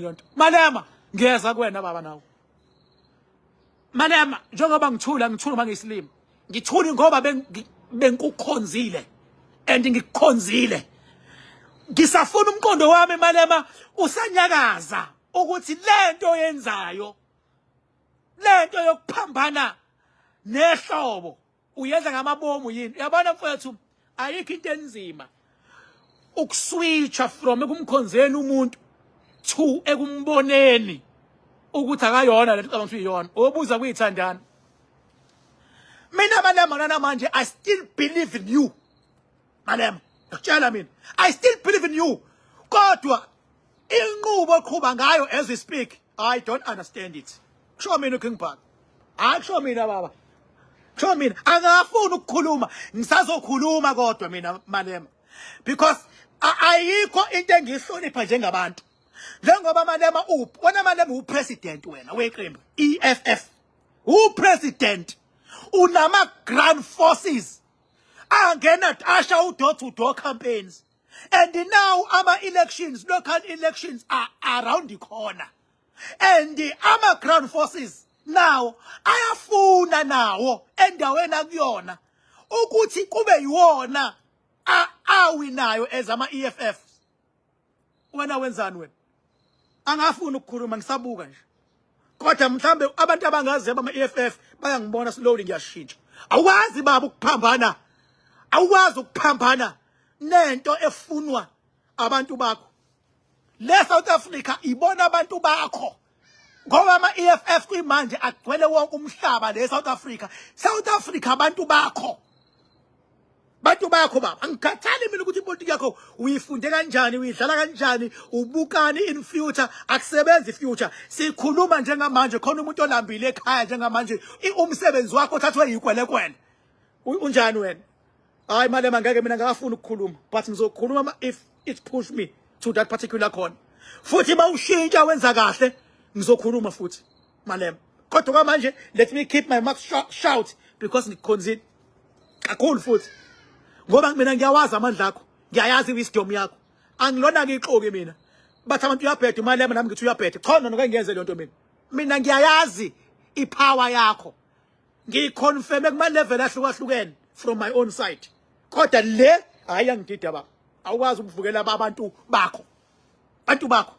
Lonto Malema, ngiyeza kuwena baba nawe Malema. Njengoba ngithula, ngithula uma ngiyisilima, ngithuli ngoba bengikukhonzile and ngikukhonzile. Ngisafuna umqondo wami, Malema, usanyakaza ukuthi lento yenzayo, lento yokuphambana nehlobo, uyenza ngamabomu yini? Uyabona mfowethu, ayikho into enzima ukuswitcha from ekumkhonzeni umuntu to ekumboneni ukuthi akayona lento cabanga ukuthi uyiyona. Obuza kuyithandana mina, Malema, namanje I still believe in you, Malema. Ngikutshela mina, I still believe in you, kodwa inqubo oqhuba ngayo as we speak, I don't understand it. Kusho mina uKing Bhaka, hayi kusho mina baba, kusho mina. Angafuni ukukhuluma, ngisazokhuluma kodwa mina, Malema, because ayikho into engiyihlonipha njengabantu njengoba Malema uphi wena. Malema, upresident wena weqembu EFF, upresident, unama ground forces angena asha u-door to door campaigns, and now ama elections, local elections are around the corner, and ama ground forces now ayafuna nawo endaweni akuyona ukuthi kube yiwona awinayo as ama EFF. Wena wenzani wena? Angafuni ukukhuluma, ngisabuka nje, kodwa mhlambe abantu abangazi abama EFF bayangibona slowly ngiyashintsha. Awukwazi baba ukuphambana, awukwazi ukuphambana nento efunwa abantu bakho. Le South Africa ibona abantu bakho, ngoba ama EFF kuyimanje agcwele wonke umhlaba le South Africa. South Africa abantu bakho, bantu bakho baba. Angikhathali mina ukuthi ipolitiki yakho uyifunde kanjani, uyidlala kanjani, ubukani in future. Akusebenzi future, sikhuluma njengamanje. Khona umuntu olambile ekhaya njengamanje, umsebenzi wakho uthathwe yikwelekwele. Unjani wena? Hayi Malema, ngeke mina ngakafuni ukukhuluma, but ngizokhuluma if it push me to that particular corner. Futhi mawushintsha wenza kahle, ngizokhuluma futhi, Malema. Kodwa kwamanje let me keep my mouth shut because ngikukhonzile kakhulu futhi, ngoba mina ngiyawazi amandla akho, ngiyayazi iwisdom yakho. Angilona ke ixoki mina. Bathi abantu uyabheda uMalema, nami ngithi uyabheda. Cha, noma ngiyenze le nto mina, mina ngiyayazi ipower yakho, ngiyiconfirme kuma level ahlukahlukene from my own side. Kodwa le hayi, angidida baba. Awukwazi ukuvukela abantu bakho, abantu bakho.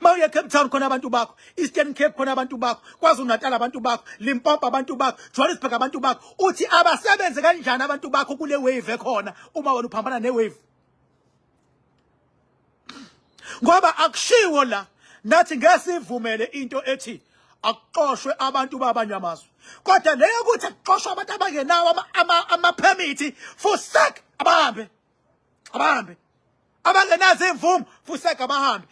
Mawuye Cape Town khona abantu bakho, Eastern Cape khona abantu bakho, KwaZulu Natal abantu bakho, Limpopo abantu bakho, Johannesburg abantu bakho. Uthi abasebenze kanjani abantu bakho kule wave ekhona uma wena uphambana ne wave? Ngoba akushiwo la nathi ngeke sivumele into ethi akuxoshwe abantu babanye amazwe, kodwa leyo ukuthi akuxoshwe abantu abangenawo ama-permit, fusek abahambe, abahambe abangenazo imvumo, fusek abahambe.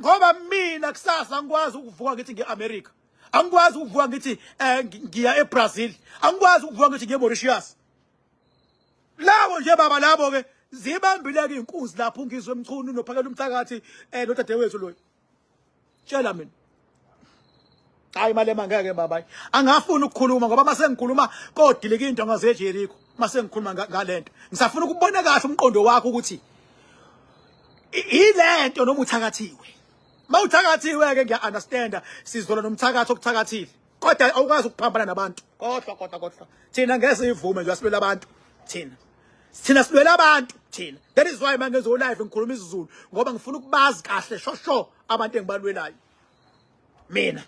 Ngoba mina kusasa angikwazi ukuvuka ngithi ngiye-America, angikwazi ukuvuka ngithi ngiya eBrazil, angikwazi ukuvuka ngithi ngiye eMauritius. Labo nje baba, labo ke zibambile ke inkunzi lapho uNgizwe Mchunu noPhakela umthakathi nodadewethu loyo. Tshela mina. Hayi Malema, ngeke baba, angafuni ukukhuluma ngoba mase ngikhuluma kodilika into ngazeJericho. Mase ngikhuluma ngalento, ngisafuna ukubona kahle umqondo wakho ukuthi ilento noma uthakathiwe. Mawuthakathiwe ke ngiya understand, sizola nomthakathi okuthakathile, kodwa awukwazi ukuphambana nabantu. Kodwa thina ngeke sivume nje, asilwela abantu thina, thina silwela abantu thina. That is why mangenzo live ngikhuluma isiZulu, ngoba ngifuna ukubazi kahle shosho abantu engibalwelayo mina.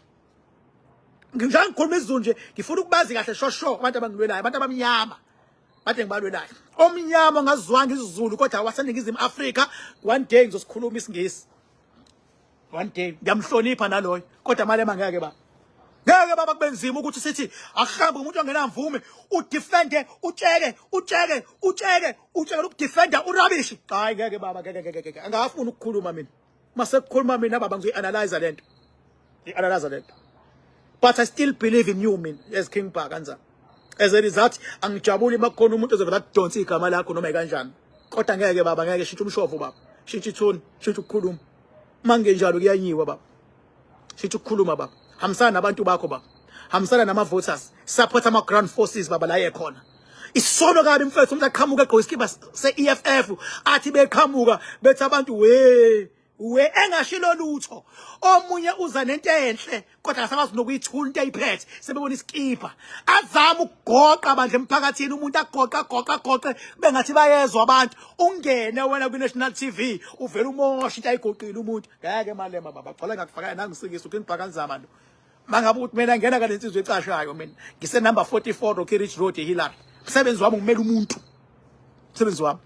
Njengoba ngikhuluma isiZulu nje, ngifuna ukubazi kahle shosho abantu abangilwelayo, abantu abamnyama, abantu engibalwelayo. Omnyama ongazwanga isiZulu kodwa waseNingizimu Afrika, one day ngizosikhuluma isiNgisi, one day. Ngiyamhlonipha naloyo, kodwa Malema ngeke ba, ngeke baba, kube nzima ukuthi sithi akuhambe umuntu ongenamvume, udefende, utsheke utsheke utsheke utsheke ukudefenda urubbish. Hayi ngeke baba, ngeke, ngeke, ngeke. Angafuni ukukhuluma mina. Mase kukhuluma mina baba, ngizoyi-analyze lento, ngiyi-analyze lento, but I still believe in you mina as King Bhaka. Kanjani? As a result angijabuli makukhona umuntu ozovela akudonsa igama lakho noma ikanjani, kodwa ngeke baba, ngeke. Shintsha umshovo baba, shintsha ithuni, shintsha ukukhuluma. Uma kungenjalo kuyanyiwa baba. Shintsha ukukhuluma baba, hambisana nabantu bakho baba, hambisana nama-voters, support ama-ground forces baba la yekhona. Isono kabi mfethu, umuntu aqhamuka egqoke iskipa se-EFF, athi beqhamuka bethi abantu we We engashilo lutho. Omunye uza nento enhle kodwa akasakwazi nokuyithula into ayiphethe sebebona isikibha. Azama ukugoqa bandla emphakathini umuntu agoqa agoqa agoqe bengathi bayezwa abantu. Ungene wena kwi-National TV uvela umosha into ayigoqile umuntu. Ngeke Malema baba gcola ngakufakela nangisikisa uKing Bhakanzama lo. Mangabe uthi mina ngena kale nsizwa ecashayo mina ngise number 44 Rocky Ridge Road eHillary. Umsebenzi wami ngumela umuntu. Umsebenzi wami.